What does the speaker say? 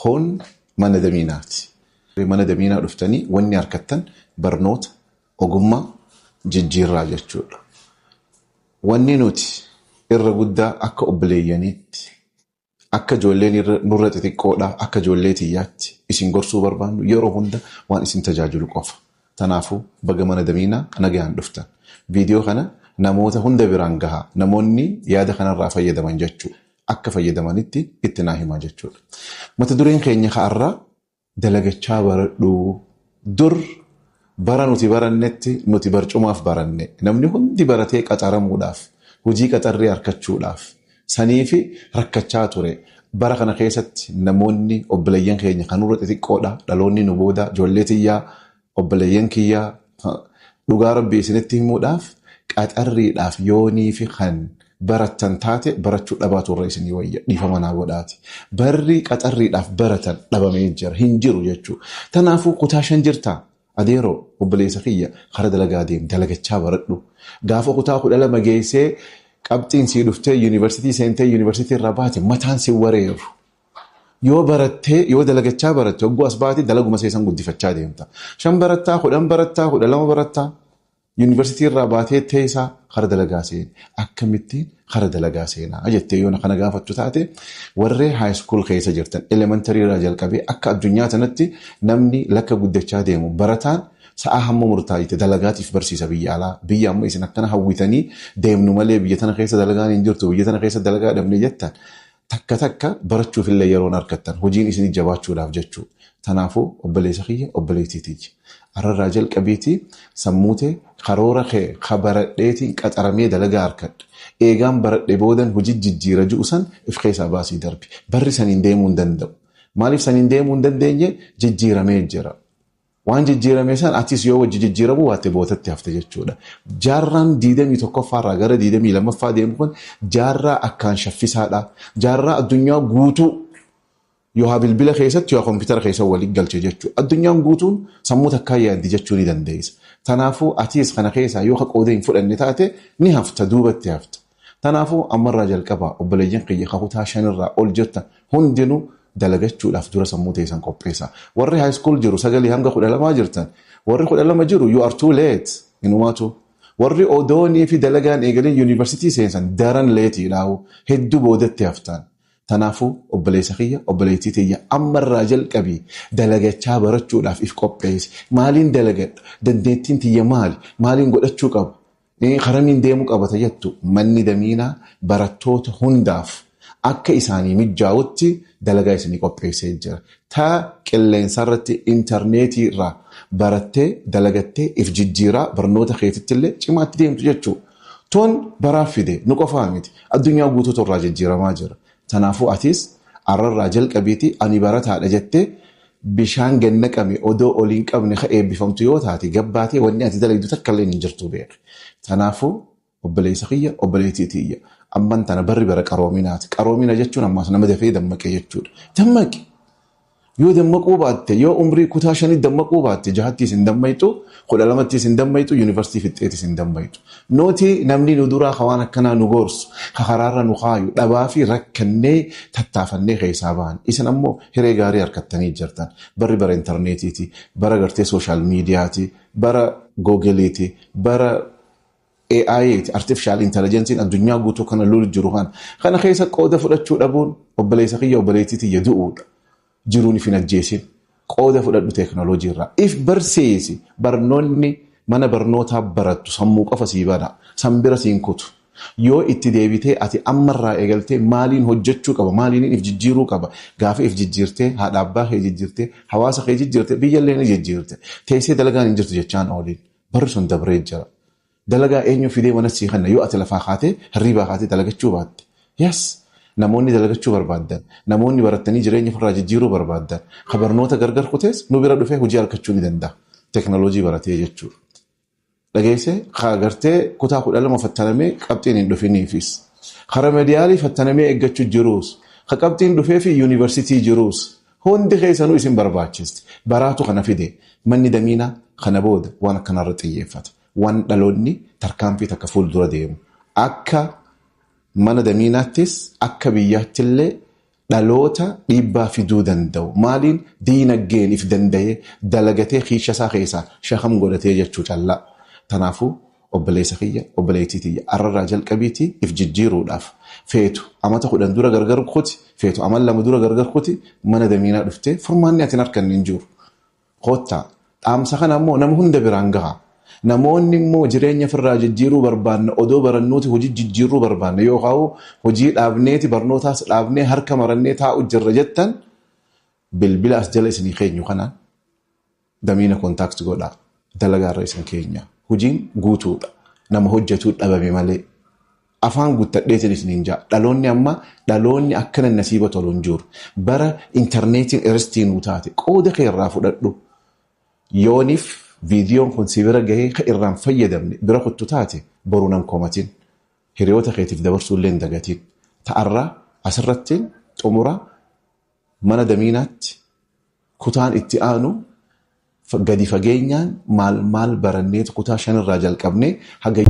Kun mana Damiinaati. Mana Damiinaa dhuftanii wanni harkattan barnoota, ogummaa, jijjiirraa jechuudha. Wanni nuti irra guddaa akka obboleeyyaniitti, akka ijoolleen nurra xixiqqoodhaa, akka ijoollee tiyyaatti isin gorsuu barbaannu yeroo hunda waan isin tajaajilu qofa. Tanaafuu baga mana Damiinaa nagayaan dhuftan. Viidiyoo kana namoota hunda biraan gahaa. Namoonni yaada kanarraa fayyadaman jechuudha. Akka fayyadamanitti itti naa himaa jechuudha. Mata dureen keenya har'aa dalagachaa baradhuu. Dur bara nuti barannetti nuti barcumaaf baranne. Namni hundi baratee qaxaramuudhaaf, hojii qaxarrii argachuudhaaf, saniifi rakkachaa ture. Bara kana keessatti namoonni obboleeyyan keenya kan nurra xixiqqoodha. Dhaloonni nu booda ijoollee tiyyaa, obboleeyyan kiyyaa dhugaa rabbii isinitti himuudhaaf qaxarriidhaaf yoonii fi kan barattan taate barachuu dhabaatu irra isinii wayya, dhiifama naa godhaati. Barri qaxarriidhaaf baratan dhabamee jira, hin jiru jechuudha. Tanaafuu kutaa 5 jirtaa? Adeeroo obboleessa kiyya kara dalagaa deem, dalagachaa baradhu. Gaafa kutaa 12 geessee qabxiin sii dhuftee yuunivarsiitii seentee yuunivarsiitii irraa baate mataan si wareeru. Yoo barattee, yoo dalagachaa baratte, hogguu as baate dalaguma seesan guddifachaa deemta. 5 barattaa, 10 barattaa, 12 barattaa, yuunivarsiitii irraa baatee teessaa kara dalagaa seeni. Akkamittiin kara dalagaa seenaa jettee yoo kana gaafattu taate, warree high school keessa jirtan elementary irraa jalqabee akka addunyaa sanatti namni lakka guddachaa deemu barataan sa'a hamma murtaa'ite dalagaatiif barsiisa biyya alaa. Biyya amma isin akkana hawwitanii deemnu malee biyya tana keessa dalagaan hin jirtu, biyya tana keessa dalagaa dhabne jettan takka takka barachuuf illee yeroon argattan hojiin isin jabaachuudhaaf jechuudha. Tanaafuu obboleessa kiyya, obboleettii tiyya. Arrarraa jalqabiitii sammuutee karoora kee ka baradheetiin qaxaramee dalagaa harkadhe. Eegaan baradhe boodan hojii jijjiira ji'u san if keessaa baasii darbi. Barri saniin deemuu hin danda'u. Maaliif saniin deemuu hin dandeenye? Jijjiiramee jira. Waan jijjiirame san atis yoo wajji jijjiiramuu baatte bootatti hafte jechuudha. Jaarraan 21ffaarraa gara 22ffaa deemu kun jaarraa akkaan shaffisaadha. Jaarraa addunyaa guutuu yoo haa bilbila keessatti yoo kompiitara keessa waliin galche jechuudha. Addunyaan guutuun sammuu takkaa yaaddi jechuu ni dandeessa. Tanaafuu atis kana keessaa yoo qooda hin fudhanne taate ni hafta, duubatti hafta. Tanaafuu ammarraa jalqabaa obboleeyyan kiyya kutaa 5rraa ol jirtan hundinuu dalagachuudhaaf dura sammuu teessan qopheessa. Warri high school jiru 9 hanga 12 jirtan. Warri 12 jiru, you are too late. Inumaatu. Warri odoonii fi dalagaan eegaleen yuunivarsiitii seensan daran lateiidhaawu, hedduu boodatti haftan. Tanaafuu obboleessa kiyya, obboleettii tiyya, ammarraa jalqabii dalagachaa barachuudhaaf if qopheessi. Maaliin dalagadha? Dandeettiin tiyya maali? Maaliin godhachuu qaba? Karamiin deemuu qabata jettu manni Damiinaa barattoota hundaaf akka isaanii mijaa'utti dalagaa isinii qopheessee jira. Ta qilleensarratti intarneetii irraa barattee dalagattee if jijjiiraa barnoota keetitti illee cimaatti deemtu jechuudha. Tun baraaf fide nu qofaa miti. Addunyaa guutuutu irraa jijjiiramaa jira. Tanaafuu atis arrarraa jalqabiitii ani barataadha jettee bishaan gannaqame odoo oliin qabne ka eebbifamtu yoo taate gabbaatee wanni ati dalagdu takka illee hin jirtu beek. Tanaafuu obboleessa kiyya, obboleettii tiyya, amman tana barri bara qaroominaati. Qaroomina jechuun ammaas nama dafee dammaqe jechuudha. Dammaqi. Yoo dammaquu baatte, yoo umrii kutaa 5 dammaquu baatte, 6ttis hin dammaytu, 12ttis hin dammaytu, yuunivarsiitii fixxeetis hin dammaytu. Nuti namni nu duraa waan akkanaa nu gorsu, ka karaarra nu kaayu dhabaa fi rakkannee tattaafannee keessaa bahan. Isin ammoo hiree gaarii harkattanii jirtan. Barri bara intarneetiiti, bara gartee social mediaati, bara Googleiiti, bara AI'ti, artificial intelligence'n addunyaa guutuu kana lolu jiru kana. Kana keessa qooda fudhachuu dhabuun obboleessa kiyya, obboleettii tiyya, du'uudha. Jiruun if hin ajjeesin. Qooda fudhadhu teekinooloojii irraa. If barsiisi. Barnoonni mana barnootaa barattu sammuu qofa sii bana. Sanbira siin kutu. Yoo itti deebitee ati ammarraa eegaltee maaliin hojjechuu qaba, maaliin if jijjiiruu qaba. Gaafa if jijjiirtee haadha abbaa kee jijjiirtee, hawaasa kee jijjiirtee, biyyallee ni jijjiirte. Teessee dalagaan hin jirtu jechaan ooliin. Barri sun dabree jira. Dalagaa eenyu fidee mana sii kanna yoo ati lafaa kaatee hirriibaa kaatee dalagachuu baatte? Yes. Namoonni dalagachuu barbaaddan, namoonni barattanii jireenya ofirraa jijjiiruu barbaaddan, ka barnoota gargar kutees nu bira dhufee hojii argachuu ni danda'a. Teekinooloojii baratee jechuudha. Dhageessee ka gartee kutaa 12 fattanamee qabxiin hin dhufiniifis. Ka remedialii fattanamee eeggachuu jiruus. Ka qabxiin dhufee fi yuunivarsiitii jiruus. Hundi keessanuu isin barbaachisti. Baraatu kana fide. Manni Damiinaa kana booda waan akkanarra xiyyeeffata. Waan dhaloonni tarkaanfii takka fuuldura deemu. Akka mana Damiinaattis akka biyyaattillee Dhaloota dhiibbaa fiduu danda'u. Maaliin diinagdeen if danda'ee dalagatee kiisha isaa keessaa shakam godhatee jechuu callaa. Tanaafuu obboleessa kiyya, obboleettii tiyya, arrarraa jalqabiitii if jijjiiruudhaaf feetu amata 10 dura gargar kuti, feetu amal 2 dura gargar kuti, mana Damiinaa dhuftee furmaanni ati hin arkanne hin jiru. Koottaa. Dhaamsa kana immoo nama hunda biraan gaha. Namoonni immoo jireenya ofirraa jijjiiruu barbaanna, odoo barannuuti hojii jijjiirruu barbaanna yookaan hojii dhaabneeti barnootaas dhaabnee harka marannee taa'u jirra jettan, bilbila as jala isinii keenyu kanaan Damiina contact godhaa. Dalagaarra isin keenya. Hojiin guutuudha. Nama hojjetuu dhabame malee. Afaan guuttadheetiin isiniin jaa. Dhaloonni amma dhaloonni akkana nasiiba tolu hin jiru. Bara intarneetiin iristii nuu taate qooda kee irraa fudhadhu. Yooniif viidiyoon kun si bira gahee ka irraan fayyadamne bira kuttu taate boru nan komatin. Hiriyoota keetiif dabarsuu illee hin dagatin. Ta'arraa asirrattiin xumura. Mana Damiinaatti kutaan itti aanu gadi fageenyaan maal maal baranneetu kutaa 5 irraa jalqabnee haga.